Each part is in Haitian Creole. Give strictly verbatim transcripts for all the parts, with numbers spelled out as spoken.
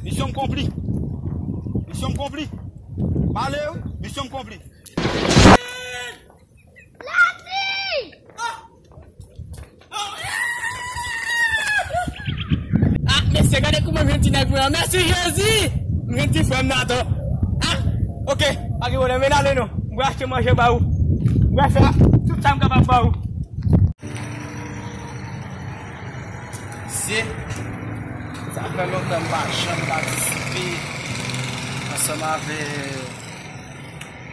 Misyon m konpli. Misyon m konpli. M ale wi, misyon m konpli. Ah, mesye, gade kouman m jwenn ti nèg mwen an. Mèsi Jezi! M jwenn ti frè m Nathan. Ah, ok, pa gen pwoblèm, men ale non. M pral achte manje ba ou. M pral fè tout sa m kapab ba ou. Se, sa fè lontan m pa janm patisipe ansanm avèk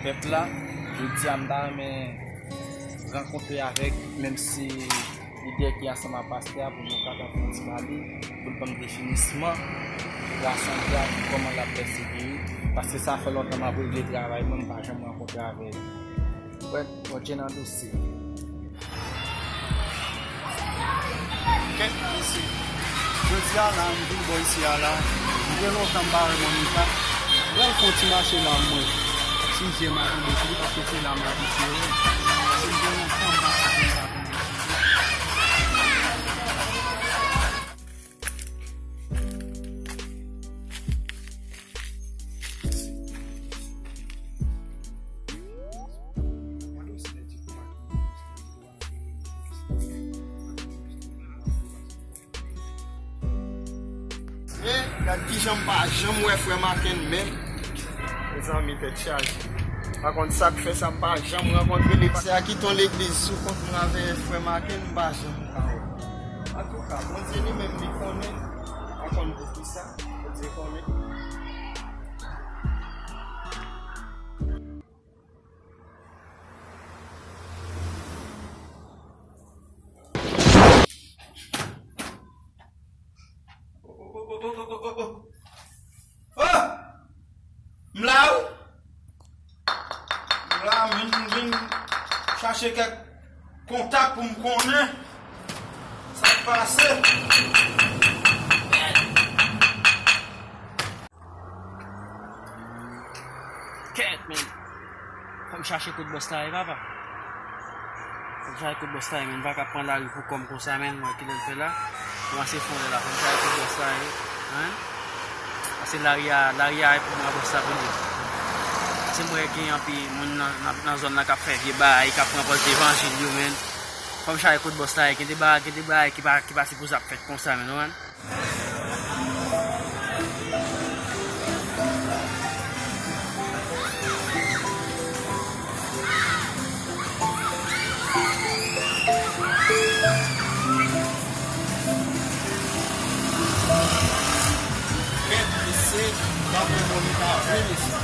pèp la. Jodi a, m ta renmen rankontre avèk, menm si lidè ki ansanm ak pastè a, pou nou kapab fè yon ti pale, pou l ban m definisman rasanble a, pou kòman l ap pèsevere, paske sa fè lontan m ap regle travay mwen, m pa janm rankontre avèk li. Wè, Bondye nan dosye. Kèt mesye. Jodi a la, m vin bò isi a la. M gen lontan m pa wè Monica. M pral fè yon ti mache la, mwen. Si m zyè m a tonbe sou li, paske se la m abitye wè l. Paske m gen lontan m pa wè Monica. E, gad kijan m pa janm wè frè Maken menm. Mezanmi, tèt chaje. Pa konn sa k fè sa, m pa janm rankontre li. Se a ki ton legliz sou kont mwen avè frè Maken, m pa janm ka wè. Antouka, Bondye li menm, li konnen. Pa konn poukisa, Bondye konnen. Oh! M la wi. M la, m vin, m vin chache kèk kontak pou m konnen sa k pase. Kèt, men. Fò m chache kot bòs la ye, papa. Fò m chache kot bòs la ye, men. M pa ka pran lari pou kò m konsa, men. Mwen, kilè l fè la? Kòmanse fon lè la. Fò m chache kot bòs la ye, men. Paske lari a, lari a e pou mwen bòs la pou li. Paske mwen gen anpil moun nan, nan, nan zòn nan k ap fè vye bagay, k ap pran pòz levanjil yo, men. Fò m chache kot bòs la ye, gen de bagay, gen de bagay ki pa, ki pa sipoze ap fèt konsa, men, ou konprann? Kèt mesye, m ap wè Monica vre, mesye.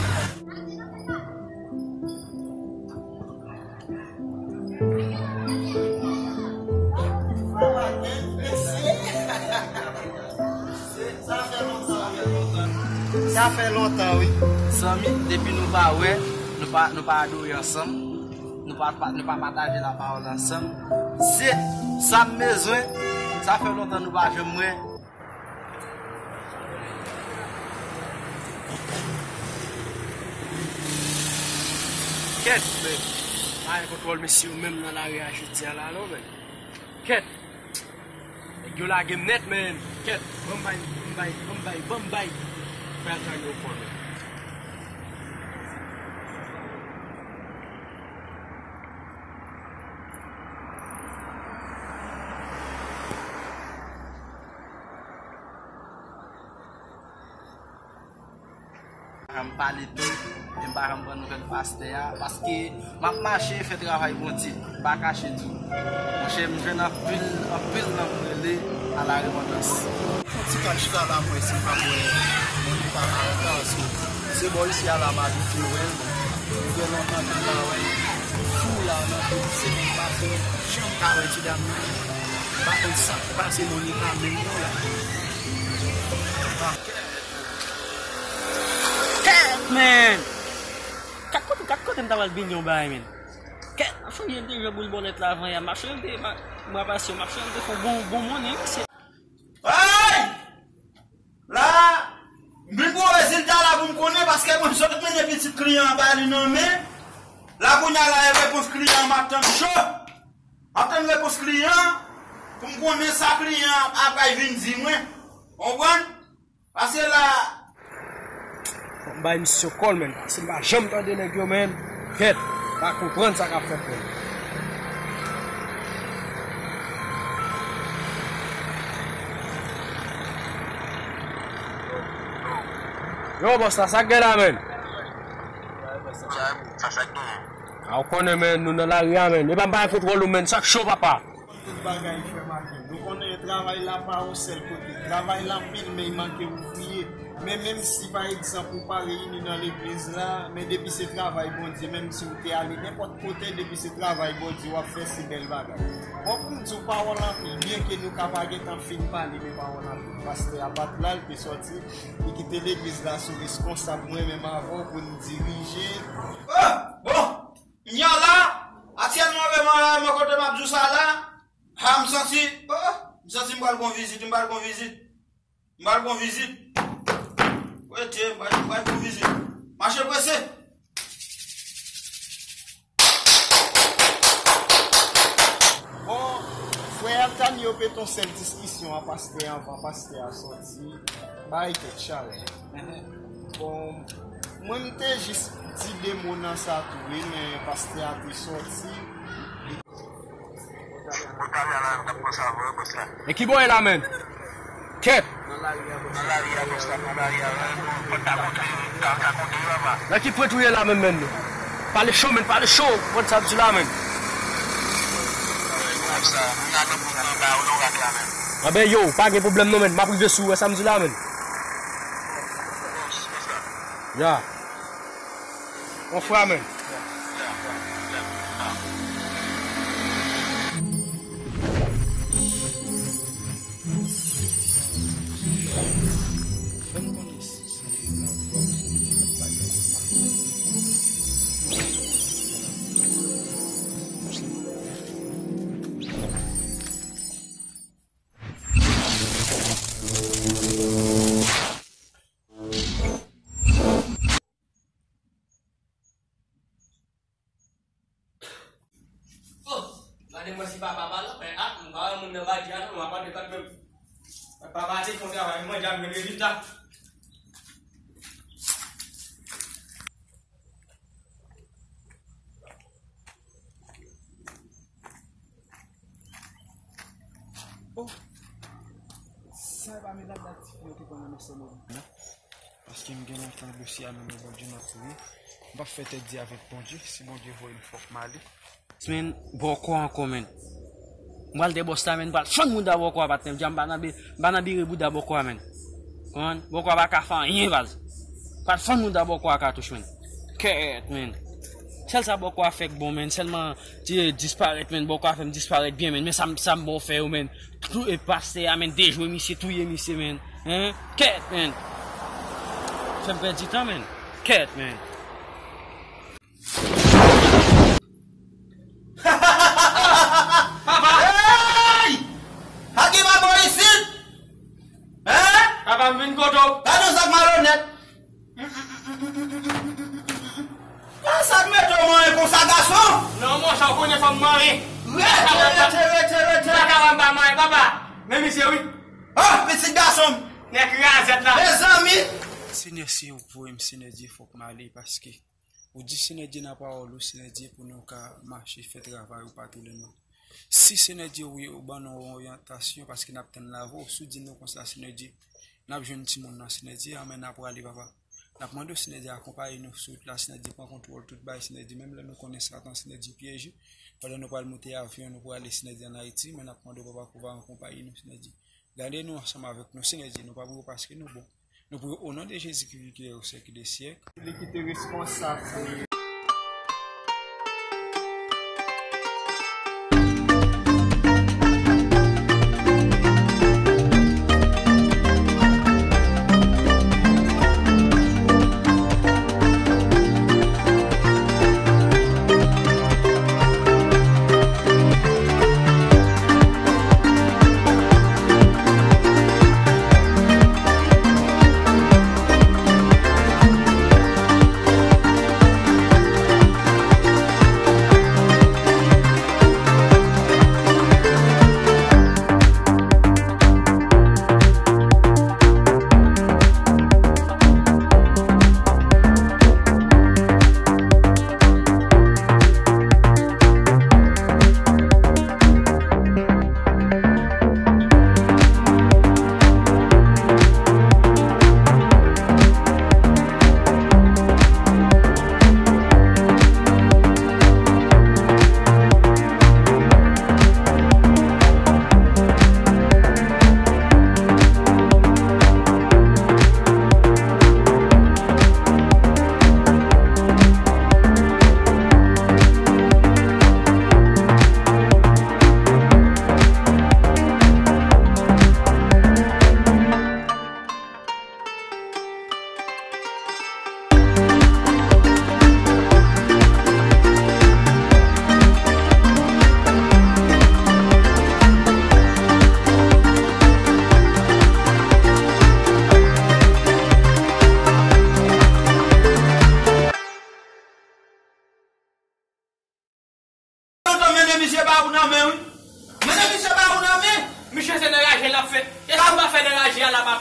Sa fè lontan, wi. Zanmi, depi nou pa wè, nou pa, nou pa adore ansanm, nou pa, pa, nou pa pataje lapawòl ansanm. Se sa m bezwen, sa fè lontan nou pa janm wè. Kèt, men. Pa gen kontwòl mesye yo menm nan lari a jodi a la non, men. Kèt. Nèg yo lage m nèt, men. Kèt, ban m bay, ban m bay, ban m bay, ban m bay. Fè al kay yo fò, men. M pale tou, e m pa janm pran nouvèl pastè a, paske m ap mache fè travay Bondye, m pa kache tou. Monchè, m jwenn anpil, anpil nan m rele a la repantans. Fon ti kal chita la, mwen, si m pa wè moun pa ka antre, paske se bò isi a la m abitye wè l. M gen lontan ke m pa wè l. Fou la, nan tout se moun pase, janm ka wè ti dam nan. M pa konn sa k pase Monica menm non la. Kèt, men! Kat kote, kat kote m ta pral benyen yon bagay, men? Kèt, m ap chonje m te jwe boul bòlèt la avan yè. M ap chonje m te, m ap, mwa pase, m ap chonje m te fè yon bon, bon monnen, wi, se. Ay! La, m vin pou rezilta la pou m konnen, paske mwen sot mennen pitit kliyan an ba li nan men. La, kounye a la, e repons kliyan an m ap tann cho. M ap tann repons kliyan an pou m konnen sa kliyan an ap pral vin di mwen. Konprann? Pase la! Fò m bay misye kòl, menn, paske m pa janm tande nèg yo, menn. Kèt, m pa konprann sa k ap fèt, menn. Yo, bòs la, sa k gen la, menn? Sa, sa k gen? A, ou konnen, menn, nou nan lari a, menn. Epa m pa gen kontwòl ou, menn. Sa k cho, papa? Tout bagay, frè m ak nou. Nou konnen travay la pa yon sèl kote. Travay la anpil, men li manke ouvriye. Men menm si, pa egzanp, ou pa reyini nan legliz la, men depi se travay Bondye, menm si ou te ale nenpòt kote, depi se travay Bondye w ap fè, se bèl bagay. Bon, pou m di w, pawòl anpil, byenke nou ka pa gentan fin pale, men pawòl anpil. Pastè a pa t la, l te sòti, li kite legliz la sou reskonsab mwen menm avè w pou n dirije. Oh! Bon! Kounya la, aktyèlman, men mwen, mwen kote m ap di w sa la, ha, m santi, oh, m santi m pral gon vizit, m pral gon vizit, m pral gon vizit. Rete, m pral, m pral gon vizit. Mache prese. Bon, frè Tani yo pete yon sèl diskisyon a pastè anvan pastè a sòti. Bay tèt chalè. Bon, mwen m te jis di de mo nan sa tou, wi, men pastè a te sòti. E ki bò e la, menn? Kèt! Nan ki pwent ou ye la, menn, menn? Pale cho, menn, pale cho! Konn sa m di la, menn. Anben, yo, pa gen pwoblèm non, menn. M ap rive sou ou, wè sa m di la, menn. Ya. On frè, menn. Oh, gade mwen si papa pa la, men ak, m pa wè moun nan badi a non, m ap gade kòd menm. Papa te fè yon travay, mwen dja m jwenn rezilta. Oh, sa e pa medam la ti fi yo ki pran nan mesye mwen. Paske m gen lontan dosye a nan men Bondye m ap priye. M p ap fè tèt di avèk Bondye. Si Bondye voye m, fòk m ale. Menn, bòkò ankò, menn. M pral dè bòs la, menn. M pral fann mouda bòkò a, patnè. M di a m pa nan bi-, m pa nan bire bouda bòkò a, menn. Konprann? Bòkò a pa ka fè anyen, baz. M pral fann mouda bòkò a katouch, menn. Kèt, menn. Sèl sa bòkò a fè k bon, menn. Sèlman, ti disparèt, menn. Bòkò a fè m disparèt byen, menn. Men sa m, sa m bon fè yo, menn. Touye pastè a, menn, dejwe misye, touye misye, menn. Hen? Kèt, menn. Fè m pèdi tan, menn. Kèt, menn. Papa! Hey! Sa ki pa bon isit? Hen? Papa, m vin kote w. Gade yon zak malonèt. Sa k mete w manyen konsa, gason? Non, monchè, ou konnen fò m manyen. Rete, rete, rete, rete. Papa, m pa manyen, papa. Men misye, wi. Oh, pitit gason m. Nèg razèt la. Mezanmi. Senyè, si w voye m, Senyè Dye, fòk m ale, paske ou di, Senyè Dye, nan pawòl ou, Senyè Dye, pou nou ka mache, fè travay ou pa tou lè non. Si, Senyè Dye, wi, ou ban nou yon oryantasyon, paske n ap tann lavwa w, si w di nou konsa, Senyè Dye, n ap jwenn timoun nan, Senyè Dye, anmè n ap prale, papa. N ap mande w, Senyè Dye, akonpaye nou sou wout la, Senyè Dye, pran kontwòl tout bagay, Senyè Dye, menm lè nou konnen Satan, Senyè Dye, pyeje, pandan nou pral moute avyon, nou prale, Senyè Dye, ann Ayiti, men n ap mande w, papa, pou w akonpaye nou, Senyè Dye. Gade nou ansanm avèk nou, Senyè Dye, nou pa priye w paske nou bon. Nou priye w o non de Jezi ki viv, ki règne au siècle des siècles. Li ki te responsab de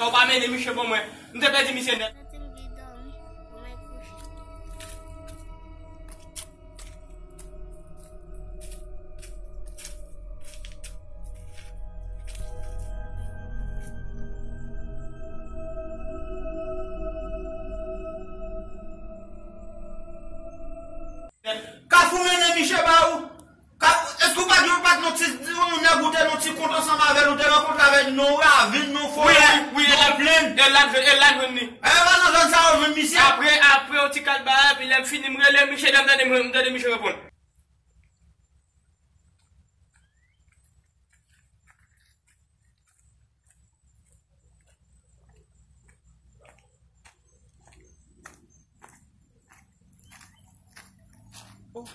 Ou pa mennen misye ban mwen. M te pèdi misye nèt. Santi m gen dòmi. Bon, mwen kouche. Kafou mennen misye ba ou. Ka, èske w pa t, w pa t nan ti, yon nèg ou te nan ti kont ansanm avè l, ou te rankontre avè l nan yon ravin, nan yon forè, nan yon plenn? E la l jwenn, e la l jwenn li. E pa nan zòn sa yo jwenn misye? Apre, apre yon ti kalbare, epi lè m fini, m rele misye, lè m tande, m tande misye reponn. Oh.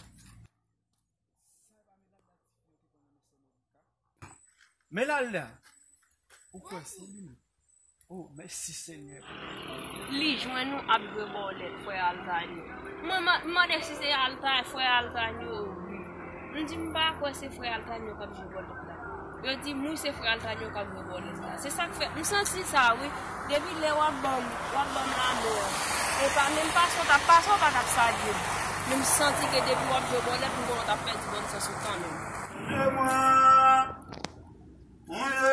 Men la la. Ou kwè se li menm? Oh, mèsi Senyè. Li jwenn ou ap jwe bòlèt, frè Altanyo. Mwen ma-, m mande si se Alta-, frè Altanyo, wi. M di m pa kwè se frè Altanyo k ap jwe bòlèt la. Yo di m wi se frè Altanyo k ap jwe bòlèt la. Se sa k fè m santi sa, wi. Depi lè w ap ban m, w ap ban m lanmò. E pa menm pase w t ap pase, w pa t ap salye m. Men m santi ke depi w ap jwe bòlèt, m konnen w t ap pèdi bòn sans ou kanmenm. Sonje mwen. Sonje,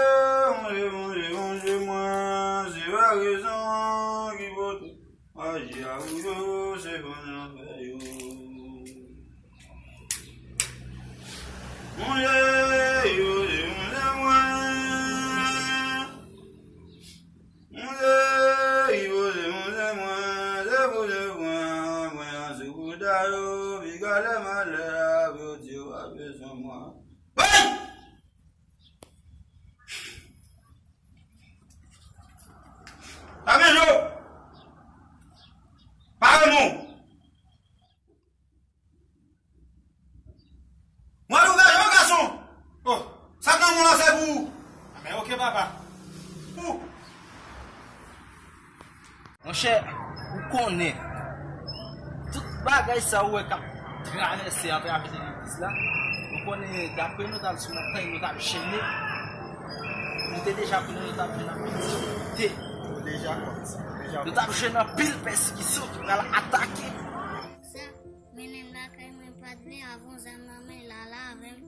sonje, sonje, sonje mwen, se pa rezon ki pote maji a pou yo, se fon nan fè yo. Sonje, sonje, sonje mwen, sonje, sonje, sonje mwen, se pou yo pran mwen sou bouda yo, piga lè malè a, pou yo di yo pa bezwen mwen. Hey! Amèn, yo! Pare non! Mwen ouvè yo, gason! Oh! Sa k nan men w lan se pou ou! Amèn, oke, papa. Pou! Monchè, ou konnen, tout bagay sa ou wè k ap travèse atravè legliz la, ou konnen, dapre nou t al sou montay, nou t ap jennen, nou te deja konnen nou t ap jwenn anpil difikilte. Nou deja konn sa, nou deja konn sa. Nou t ap jwenn anpil pèsekisyon ki pral atake. Sa, mennen m lakay mwen, pa t vle, avan zam nan men l, ale avè m.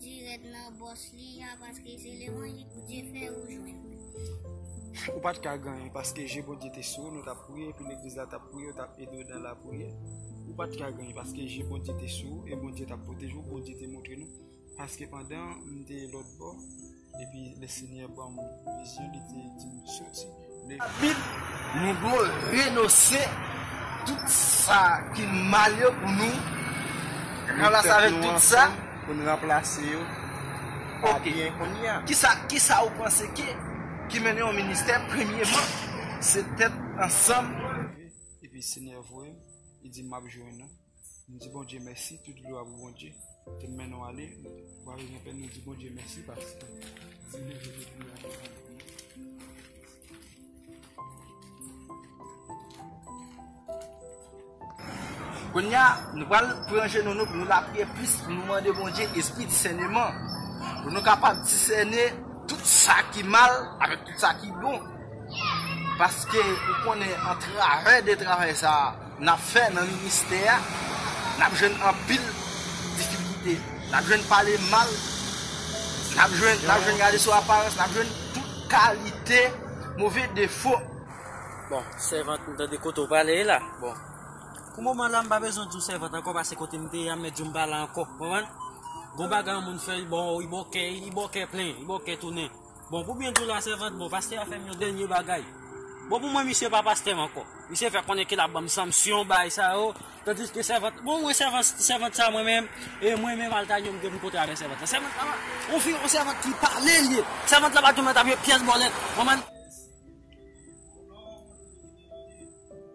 Dirèk nan bòs li a, paske se levanjil Bondye fè ou jwenn. Ou pa t ka gen anyen, paske je Bondye te sou ou, nou t ap priye, epi legliz la t ap priye, yo t ap ede w nan lapriyè. Ou pa t ka gen anyen, paske je Bondye te sou ou, e Bondye t ap pwoteje w, Bondye te montre nou. Paske pandan m te lòt bò, epi Lesenyè ban m vizyon, li te di m soti. Bib, nou dwe renonse tout sa ki mal yo pou nou ranplase avèk tout sa. Pou n ranplase yo pa byen kounye a. Kisa, kisa ou panse ke, ki mennen yon ministè? Premyeman, se tèt ansanm. Epi Senyè voye m, li di m m ap jwenn ou. Nou di Bondye mèsi, tout glwa pou Bondye. Te mennen w ale, w pa bezwen pè, nou di Bondye mèsi paske. Kounye a, nou pral pran jenou nou pou nou lapriyè plis, pou nou mande Bondye espri disèneman, pou nou kapab disène tout sa ki mal avèk tout sa ki bon. Paske ou konnen, antravè de travay sa a, n ap fè nan ministè a, n ap jwenn anpil difikilte. N ap jwenn pale mal, n ap jwenn, n ap jwenn gade sou aparans, n ap jwenn tout kalite move defo. Bon, sèvant, m tande kote w pale la. Bon, pou moman la, m pa bezwen di w sèvant ankò, paske kote m te ye a, m mèt di w m pa la ankò. Konprann? Gon bagay yon moun fè, li ba w, li bòkè, li bòkè plen, li bòkè tounen. Bon, pou byen di w la, sèvant, bon, pastè a fè m yon dènye bagay. Bon, pou mwen, misye pa pastè m ankò. Misye fè konnen ke l ap ban m sanksyon, bagay sa yo. Tandiske sèvant, bon, mwen, sèvant, sèvant sa, mwen menm, e mwen menm, Altanyo, m te kontre avèk sèvant la. Sèvant la, yon fi, yon sèvant ki pale l ye. Sèvant la pa t janm ap jwe pyès bòlèt. Konprann?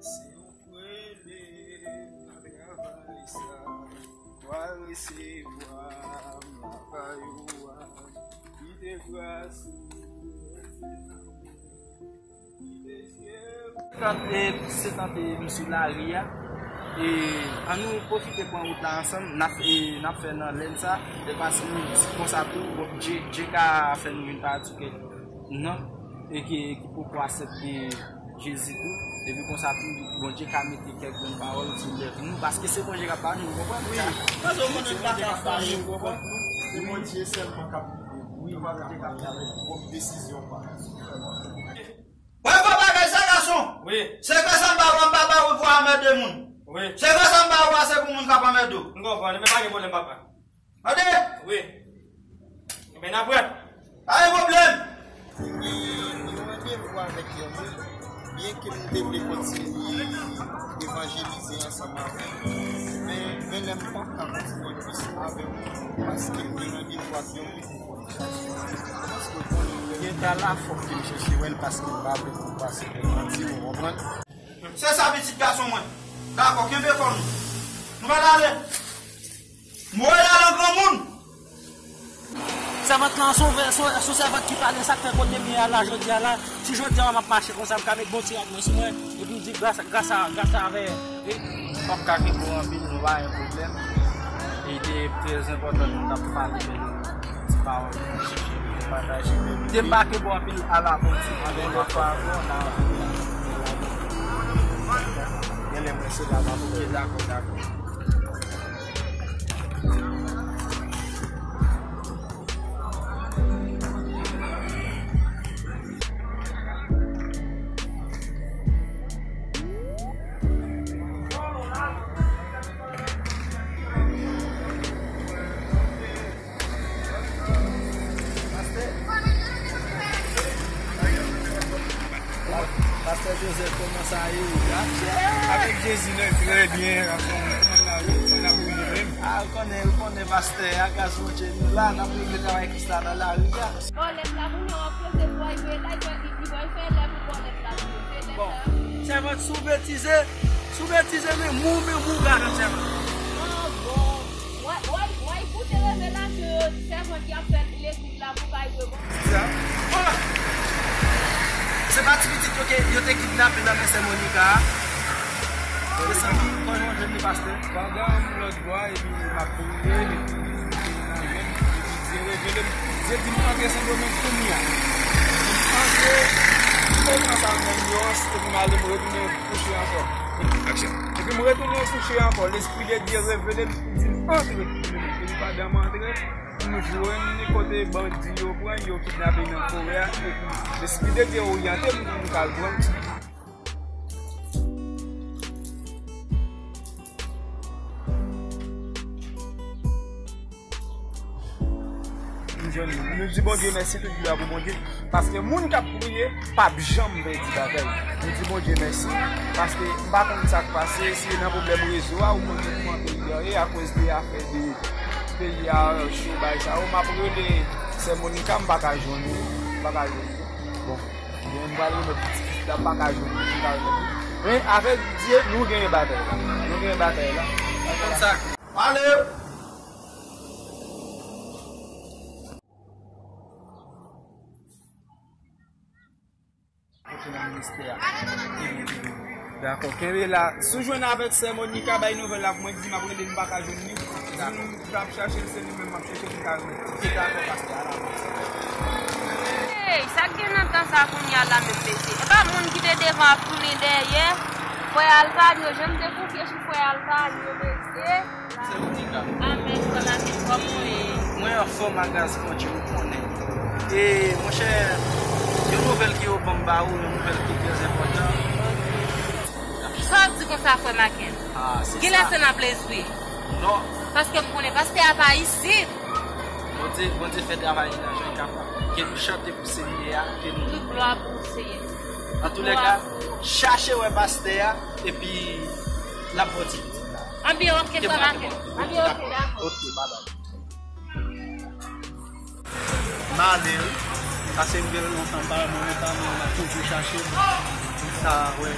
Se yon prele nan travay sa. W a resevwa m lakay ou a. Kite gras ou. Kante, se tante m sou lari a. E ann nou pwofite pran wout la ansanm. N ap, e, n ap fè nan lèn sa. E pase nou di konsa tou, bon, Dye, Dye ka fè nou vin pa tou ke non. e ki, ki poko aksepte Jezi tou, epi konsa tou, Bondye ka mete kèk grenn pawòl sou lèv nou, paske se Bondye k ap ba nou, ou konprann? Wi. Paske w konnen m pa ka fè anyen, ou konprann? Se Bondye sèlman k ap gide nou. Wi, Bondye k ap gide nou. Pwòp desizyon pa. Wè, bon bagay sa, gason. Wi. Se gras a m ba ou, m pa ba ou pou anmède moun. Wi. Se gras a m ba ou, se pou moun k ap anmède w. M konprann, men pa gen pwoblèm, papa. Tande? Wi. Ebyen, n ap wè. Pa gen pwoblèm. Mwen gen randevou avèk yon moun, byenke m te vle kontinye evanjelize ansanm avè l, men, men lè m p ap ka kontinye plis avè w, paske m gen randevou ak yon moun pou m chache. Paske w konnen, lè m ta la, fòk ke m chèche wè l, paske m pa vle pou l pase pou bandi, ou konprann? Se sa, pitit gason mwen. Dakò, kenbe kò nou. Nou pral ale. M voye l al an granmoun. Sèvant lan, se yon, se yon, se yon sèvant ki pale, sa k fè kote m ye a la, jodi a la. Si jodi a m ap mache konsa, m ka met bon ti rad mwen sou mwen, epi m di gras, gras a, gras a avè, e, m p ap ka kenbe w anpil, nou pa gen pwoblèm. E li te trè enpòtan nou t ap pale de ti pawòl nou chèche pou pataje. Te m pa kenbe w anpil, ala bon ti, anpil lòt fwa ankò, n a, gen lè mwen se la m ap. Ok, dakò, dakò. Pastè Joseph, kòman sa ye? Avèk Jezi, nou trè byen. Anfòm, kòman n ap boule menm? A, ou konnen, ou konnen, pastè, a gras Bondye, nou la, n ap regle travay Kris la nan lari a. Vòlè m la, moun nan w ap poze pou al jwe la, li, li, li, li fè lè pou vòlè m la, li fè lè. Bon, sèvant, si w betize, si w betize, men mou, men mou, garan sèvant. Ah, bon. Wè, wè, wè, koute revelasyon yo, sèvant ki ap fè legliz la pou bay yo bon. Sa? Oh! Se pa ti pitit yo ke yo te kidnape nan men sè Monica a? Mezanmi, kòman w jwenn li, pastè? Pandan m lòt bò a, epi m ap priye, epi m te nan jèn, epi Dye revele m, Dye di m antre Sendomeng kounye a. M antre, m pran sa m nan New York, epi m ale, m retounen kouche ankò. Aksyon. Epi m retounen kouche ankò, Lespri de Dye revele m, li di m antre Sendomeng. Epi pandan m antre, m jwenn kote bandi yo pran, yo kidnape nan forè a, epi Lespri de Dye oryante m pou m t al pran. M jwenn li. Nou di Bondye mèsi, tout glwa pou Bondye. Paske moun k ap priye p ap janm pèdi batay. Nou di Bondye mèsi. Paske m pa konn sa k pase, se nan pwoblèm rezo a, ou konn jan peyi a ye, akoz de afè de peyi a cho, bagay sa yo. M ap rele sè Monica, m pa ka jwenn li. M pa ka jwenn li. Bon. Ebyen, m pral remèt li ti kit la, m pa ka jwenn li, m pa remèt li. Men, avèk Dye, nou genyen batay la. Nou genyen batay la. Konsa. Ale! Kote nan ministè a? Dakò, kenbe la. Si w jwenn avèk sè Monica, bay nouvèl la pou mwen, di m ap rele l, m pa ka jwenn li. Di m t ap chache l, se li menm m ap chèche, m ka jwenn. Ok, dakò, pastè, a la. Hey, sa k gen nan tan sa kounye a la menm, mesye? E pa moun ki te devan ap tounen dèyè. Frè Alvaro, jan m te konfye sou frè Alvaro, mesye. Se Monica. Amèn, frè Makenn, kòman w ye? Mwen anfòm, a gras Bondye, ou konnen. E, monchè, yon nouvèl ke yo ban m ba ou, yon nouvèl ki trè enpòtan. Sa w ap di konsa, frè Makenn? Ah, se sa. Genlè se nan plezi. Non. Paske m konnen pastè a pa isit. Bondye, Bondye fè travay li nan jan l kapab. Ke nou chante pou Senyè a, ke nou... Tout glwa pou Senyè. Antouka, chache wè pastè a, epi l ap ba w ti kit la. Anbyen, ok, frè Makenn. Anbyen, ok, dakò. Ok, babay. M ale wi. Paske m gen lontan m pa wè mwen, m pa mwen, m ap toujou chache l. Sa, wè.